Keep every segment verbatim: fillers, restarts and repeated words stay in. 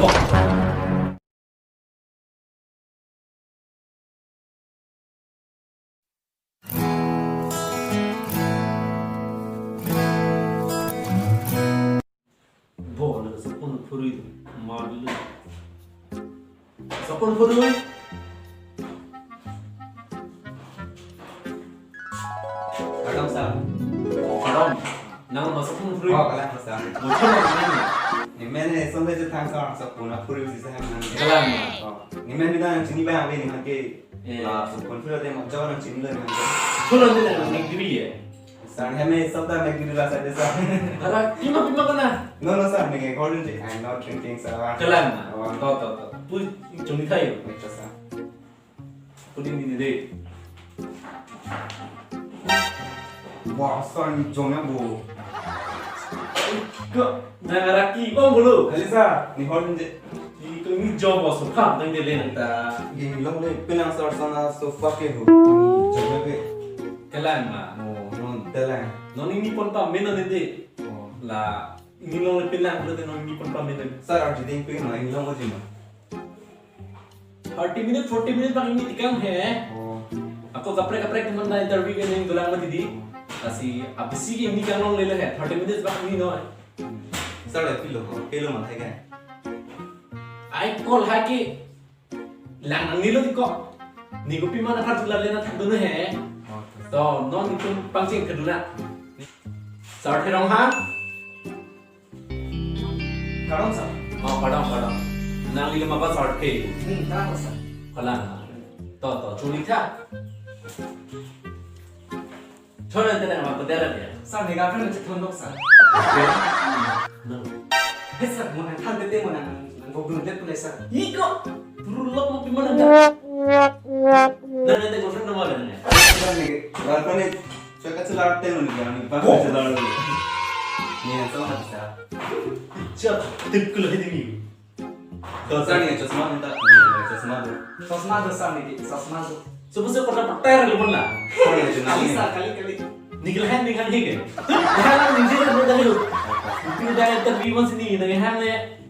Bo, na sapon phurui, mar dulu. Sapon phurui. Kardom, sir. Oh, kardom. Nang ma sapon phurui? Oh, kalang, sir. Mo chon nang. Ne men ne som de thang, sir, sapon phurui si sa nang. Kalang. Oh. Ne men bina chini ba ave ne ke. Eh. La sapon phurui de ma jo nang chini le nang. Phurui de nang ne gribi ye. Sir, heme sabda me gribi la sa de, sir. Ara, pima pima kana? No, no, sir, ne ke holding je. I'm not drinking, sir. Kalang. Oh. To, to, to. Pu chungni thayo. Acha, sir. Pudin dini de. Wah, sir, ne jom ya bo. Ko, nang araki, oh, bulu. Kali, sir, ne holding je. Ni ko ni jom bo so kam tang de le nang ta. Inglong le pinang sar sana so fuck ye ho. Jom ke. Kalang ma. Oh, non telang. Non ini pon pamenon de. Oh. La inglong le pinang le non ini pon pamenon. Sir, arju ding pe ma inglong oji ma. Thirty minute, forty minute bang ini tikang he. Oh. Ako kaprek kaprek teman na interview ke ning dolang mati di. Lasi abisi ke ini kanglong le le he. Thirty minutes bang ini no. Sir, le pilo ho. Pilo ma hai kan. Ai kol hai ke. Lang nang nilo di ko. Ni ko pima na kar tula le na thak dun he. Oh. To, non itum pangcheng keduna. Sarthe Ronghang. Kardom, sir. Oh, kardom, kardom. Nang lima ko sarthe. Hmm, kardom, sir. Kalang. To, to, chuli tha. Chon ante nang ma pedera dia. Sir, ne girlfriend chethon dok, sir. No. He, sir, mo nang than tete mo nang nang gogdun det pule, sir. Iko. Puru lok mo pima nang. Nang ante girlfriend nama nang. Sir, ne girlfriend ne. Saka chelar te nung ya, ni bang chelar. Ni yang sama sa. Chat, tip kul hai dini. To sir ne chasma minta, chasma do. Chasma do sir ne, chasma do. Supu se kota peter lu pun la. Sir ne chasma. Kali sir, kali, kali. Ni kelahan ni kan hige. Kelahan ni je lu dari lu. Ni dari interview man sini, dari ham ne.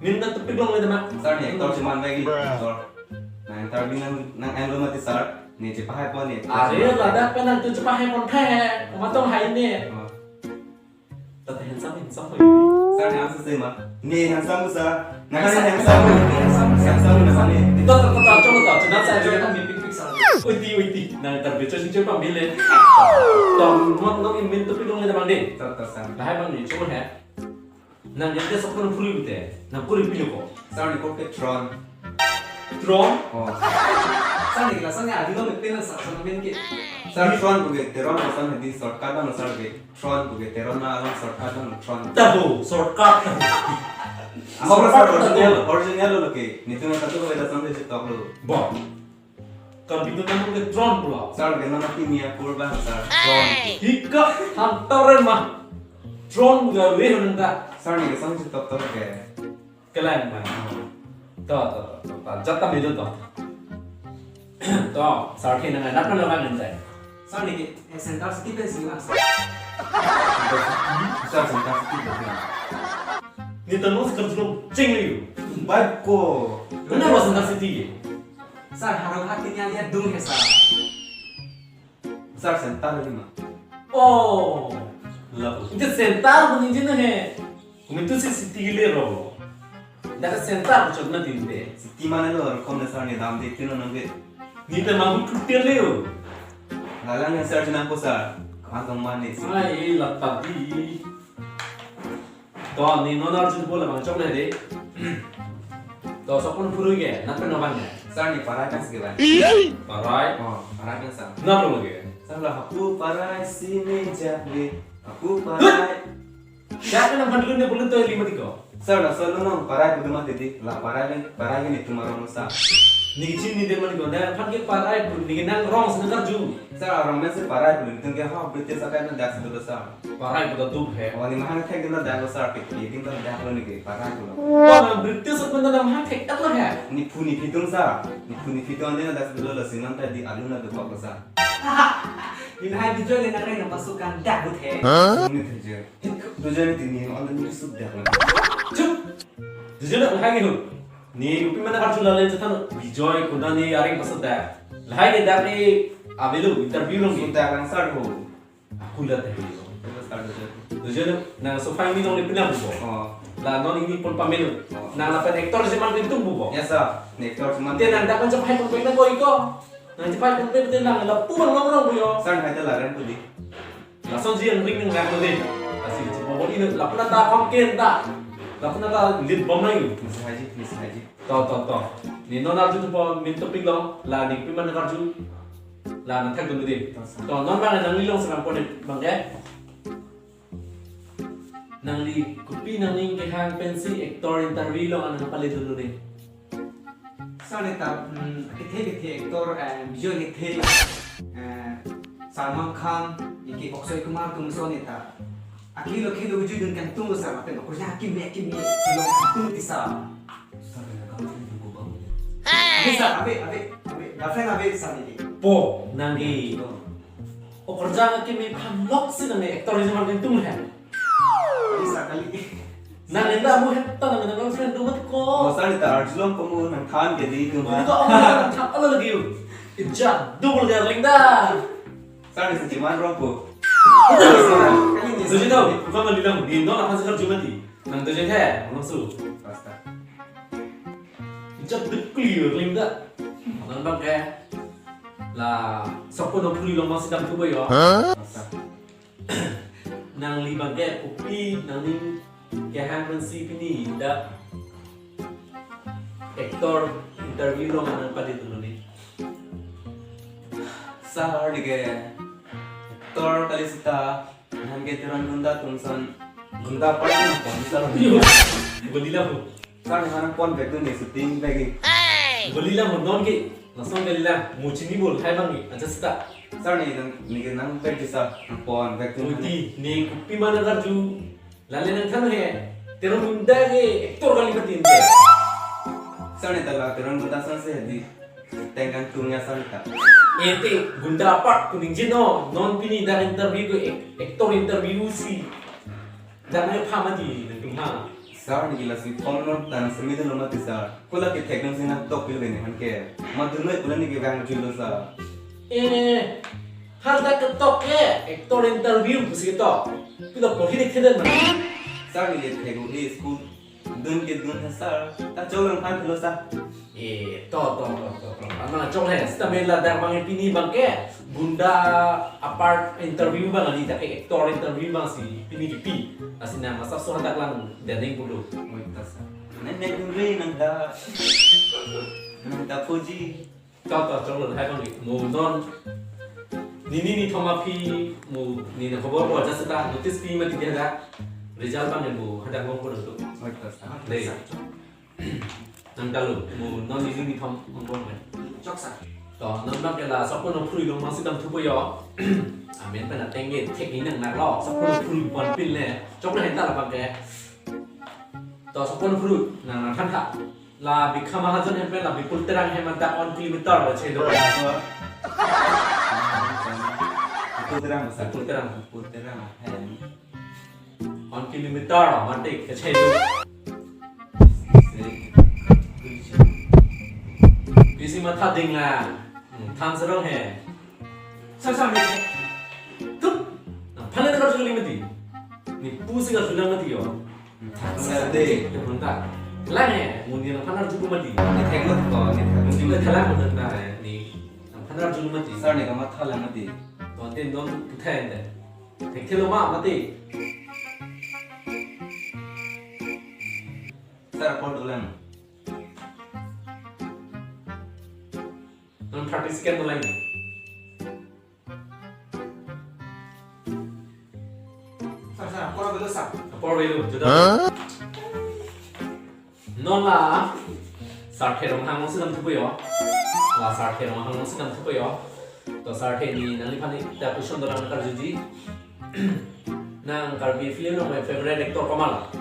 Min na tepik long le dema. Sir ne actor si man bagi actor. Nang interview nang nang endo mati sir. Ne chepahai pon ne. Are ladak pen nang tu chepahai pon the. Matong hai ne. Oh. Tata handsome handsome ho. Sir ne answer se ma. Ne handsome sir. Nang handsome. Handsome na sir ne. To to to to cholo to. Chedam sa cholo to mi pik pik sir. Uiti uiti. Nang interview cho si cho pamile. To mon no min tepik long le dema de. To to sir. Lahai bang ni cholo he. Nang jate sopon phurui bute, nang kuri pilo ko. Sir ne ko ke Tron. Tron? Oh. Sir ne kela sir ne adi lo me pena sir, sir ne men ke. Sir Tron ko ke Teron ko sir ne di shortcut dam sir ke. Tron ko ke Teron na along shortcut dam Tron. Tahu, shortcut. Ama ko sir original, original lo ke. Nitu na satu ko eda sampai si tok lo. Bo. Kan pintu kan ke Tron pula. Sir, ke nama timi akur bang, sir. Tron. Hika hantar ma. Tron ga we nang ta. Sir, ne ke sang si tok tok ke. Kelang ma. To, to, to, to, to. Jat tam itu to. To, sir ke nang anak nang nang nang. Sir, ne ke center city pen si mas. Sir, center city pen. Ni tanu sekarang sudah ceng lagi. Baik ko. Mana lo center city? Sir, harap hati niya liya dung he, sir. Sir, center lagi ma. Oh, lapu. Ante center pun injin he. Kumitu si city le ro. Dak center kuchot na din de. City mana lo, rukom na sir ne dam de tino nang de. Ni te mahu kutir le yo. Lalang yang sir jinang ko sir. Kawan teman ni. Ai, lapu di. To, ni non arju bo labang chok na de. To, sopon phurui ke, nat pen nobang ke. Sir ne parai kas ke ba. Parai? Oh, parai kan sir. Nat lo ke. Sir la hapu parai si meja de. Hapu parai. Siapa nang pandulun de bulu to lima tiko. Sir la solo nang parai kudu mati di. La parai le, parai ke ni tumaro no sir. Ni chin ni de man ko na pan ke parai bu ni nang rong sene karju. Sir, arong men si parai bu ni tung ke ha British akai na das dulu sir. Parai ko ta dup he. Oh, ni mahang thek din ta dak lo sir, pik pik din ta dak lo ni ke parai ko lo. Wah, nang British pun ta mahang thek et lo he. Ni phu ni phi tung sir. Ni phu ni phi tung ande na das dulu lo sinan ta di alu na dukok lo sir. Ni mahang di jo le na kai na pasukan dak but he. Ni thek je. Ni thek je ni tini on ni sup dak lo. Chup. Jujur na lahai ke ho. Ne kopi ma nangkarju, lale chethan Bijoy konat ne areng pasada. Lahai ke dak ke avelo interview along ke. Sudah langsar ho. Aku la teh. Sudah start ho. Jujur na, nang sofa ini nong ne pinang bubo. Oh. La non ini pon pamelo. Oh. Nang lapen actor si man pintung bubo. Yes sir. Ne actor si man. Te nang dak kan sofa pon pinang ko iko. Nang sofa pon pinang te nang lapu bang nongrong ko yo. Sir, hai te la rem ko di. Lasonsi angring nang nang ko di. Lasi si pon ini lapu nata kom ken ta. Lapu nata lit bom na yu. Miss Haji, Miss Haji. To, to, to. Ne non arju thupo, main topic along, la ne kopi ma nangkarju. La nangthakdun dei. To, sir. To, non bang nangli along selam pon bang ke. Nangli kopi nangning kehang pensi actor interview along nangpaledun dei. Sir, ne ta, hmm, kethe kethe actor, eh, Bijoy kethe, eh, Salman Khan, anke Akshay Kumar atum ason ne ta. Akilo kilo uju dun kangtung lo sir, mate lo. Kurang akimi akimi lo kangtung ti sir. Sir, ne kangtung ko bang. Ave sir, ave, ave, ave. Girlfriend ave sir ne. Po, nangli. O kurang akimi phan lok si nang actor si man kangtung he. Ave sir, kali. Nang enda mu het ta nang nang girlfriend do mati ko. Oh, sir, ne ta arjulong ko mu nangthan ke di tu ma. Ini ko nangthan alo lagi yu. Ijat double garling da. Sir, ne si chiman rong ko. Doji tau, bukan mandi lang, di non apa sih karju mati? Nang doji teh, langsung. Pasta. Ijat dekli garling da. Nang bang ke. La, sopon ophuri along si damthupo yo. Pasta. Nangli bang ke kopi nangning kehang pensi pini dak actor interview along nangpaledun dei. Sir, ne ke actor kali seta, nang ke Teron Gunda atum ason Gunda apart nangpon sir. Yo, guli lang ho. Sir, ne nangpon back dun ne shooting back ke. Guli lang ho non ke. Lason guli lang. Mu chini bol hai bang ke. Aja seta. Sir, ne nang, ne ke nang back ke sir. Nangpon back dun. Uti, ne kopi ma nangkarju. Lale nangthan he. Teron Gunda ke actor kali mati ante. Sir, ne ta la Teron Gunda ason si di. Tengkang tungnya sir ta. Ante Gunda apart kuning jino. Non pini dak interview ko ac-, actor interview si. Dak nangpha mati nangtum ha. Sir, ne ke lasi form non tan semi dolo mati sir. Ko la kethek nang si nangtok pilo bene han ke. Madun noi ko la ne ke bang julo sir. Eh, har dak ketok ke actor interview pusi ketok. Pilo porhi dik thedet ma. Sir, ne ke thek-o he school dun ke dun he sir. Ta chok nangphan thelo sir. Eh, to, to, to, to, to. Ama chok he, seta mela dak bang pini bang ke Gunda apart interview bang kali, dak ke actor interview bang si pini kipi. Lasi nang masa so hadak lang dening bulu. Oi, ta sir. Nang nang dun re nang ta. Nang ta puji. To, to, choklo hai bang ke. Mu non. Nini nithom aphi mu nini khobor ko aja seta notice pi mati dia dak. Result bang ke mu hadak bang ko tu. Oi, ta sir. Dei. Nang ta lo, mu non nini nithom angbong kan. Chok sir. To, non bang ke la sopon ophuri along si damthupo yo. Amen pen ateng ke thek ni nang nak lo. Sopon ophuri pon pil ne. Choklo henta la bang ke. To, sopon ophuri nang nangthan tha. La Bikha Mahajon hem pen la Bipul Terang hem anta one kilometer lo chelo. Bipul Terang, sir. Bipul Terang. Bipul Terang hem. One kilometer lo, mati kachelu. Pisi matha ding la. Hmm, than serong he. Sir, sir, ne. Tup. Nangphan le nangkarju kali mati. Ne pusi karju lang mati yo. Than sir de. Te pun ta. Lang he, mu ne nangphan arju mati. Ne thek mati ko, ne thek mati. Mu ne thalang pun ta he, ne. Nangphan arju mati. Sir, ne kamatha lang mati. To te non puthai ante. Thekthelo ma mati. Sir, apor dolang. Non thirty second dolang. Sir, sir, apor avelo sir. Apor avelo, jodha. Huh? Non la, Sarthe Ronghang along si damthupo yo. La Sarthe Ronghang along si damthupo yo. To Sarthe, ne nangliphan ekta question dolang nangkarjuji. Nang Karbi film along favorite actor komat?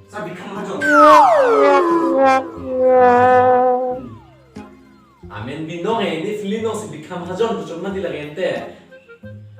Sir, Bikha Mahajon. Amen binong he, ne film along si Bikha Mahajon pu chot mati lake ante.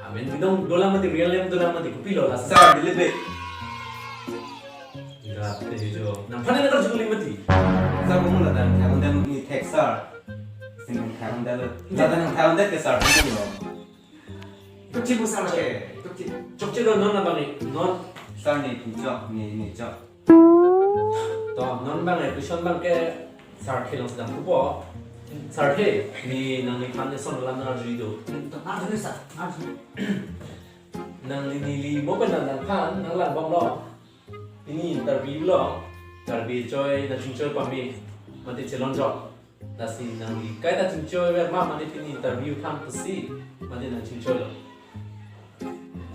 Amen binong dolang mati, real name dolang mati, kopilo la. Sir, Dilip Bey. Sir, Te jo. Nangphan nangkarju kali mati. Sir, kamu ladak nangthek-un-det ni thek, sir. Sing nangthek-un-det lo. Ladak nangthek-un-det ke, sir, kamu lo. Chokche mo, sir, ke. Chokche. Chokche lo, non abang ni. Non. Sir, ni chok, ni, ni chok. To, non abang ni, question abang ke sir ke along si damthupo. Sir ke, ni nangliphan eson alam nangarju do. Hmm, to, nangarju, sir, nangarju. Nangli neli mo pen nangphan nanglangbomlo. Pini interview lo, Karbi choi nangchingchoi pame, mate chelonjok. Lasi nangli kaita chingchoi ver ma, mate pini interview thang pusi, mate nangchingchoilo.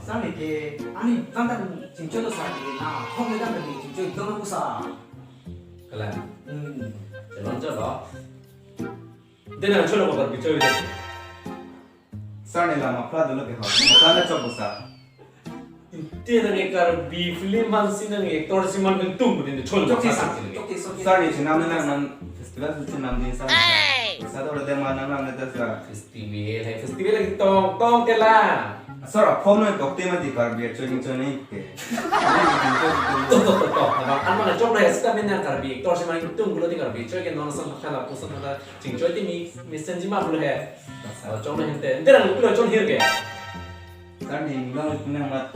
Sir, neke ani bangtan chingchoilo, sir, neke na hom le dan neke chingchoi dong na pusa. Kalang. Hmm. Chelonjoklo. Te nangcholo ko Karbi choi de. Sir, ne la mafla dolo ke ho. Mafla na chok bo, sir. Te nang Karbi film man si nang actor si man kangtung ko din cholo. Chokche, sir. Chokche, chokche. Sir, ne chenam nang nang festival si chenam din, sir. Hey! Sir, to de man nang nang ta, sir. Festival hai, festival lagi tong tong ke la. Sir, aphone no tokte mati Karbi choi ni choi ni ke. To, to, to, to. Abang an mana chok na sita min nang Karbi actor si man kangtung ko lo di Karbi choi ke non ason khala puson khala chingchoi ti mi mesenji ma pulo he. Sir, chok na hente. Ente nang pulo chonhir ke. Sir, ni nang nang mat.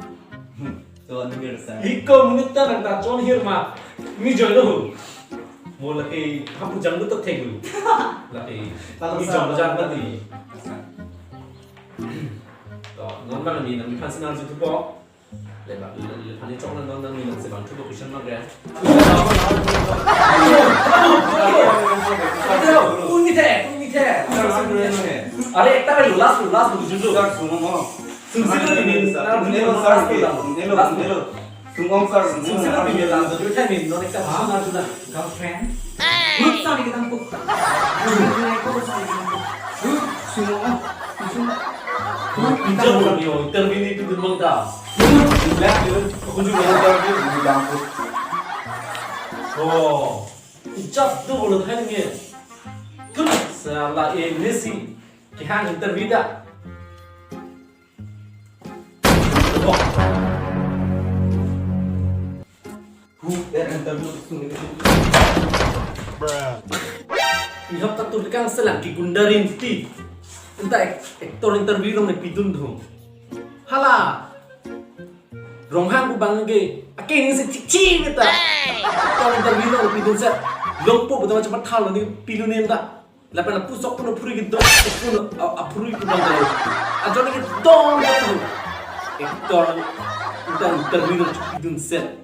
Chonhir, sir. Iko minute ta nang ta chonhir ma. Mi join lo. Mo lake hapu jang lu ta thek lu. Lake. Kalau mi sir, jong jang kalau mati. Sir. To, non abang ni nangphan si nangarju thupo. Le ba, le, le, phan ni chok na non nangli nang si bang thupo question mark ya. Uni the, uni the. Are ekta lo last, last lo juju. Sir, sumo mo. Sumsi lo ni, na, Nelo, sir, last lo. Nelo, last lo. Nelo. Sumong, sir, sumsi lo ni, last lo. Juta ni, non ekta question mark juta. Girlfriend? Hey! Lut sa ni kita mpuk. Lut sa ni kita mpuk. Lut, sumo mo. Lut, kita lo ni, interview ni pidun bang ta. Lut, lut, lut. Aku juga interview, di bangku. Oh. Ijab do bolo thai nge. Tun sala e Messi kehang interview da. Oh. Who that interview to me? Ihap ta tur kang selang ke Gunda Rinti. Anta ek-, actor interview along ne pidun thu. Hala. Ronghang pu bang ke, ake ni si chichi beta. Actor interview along pidun set. Longpo betul macam thal ni pilu ni anta. Lapen apusok pun aphurui kedok pun a-, aphurui pun bang kedok. Ajon ni kedong betul. Actor inter-, interview along pidun set.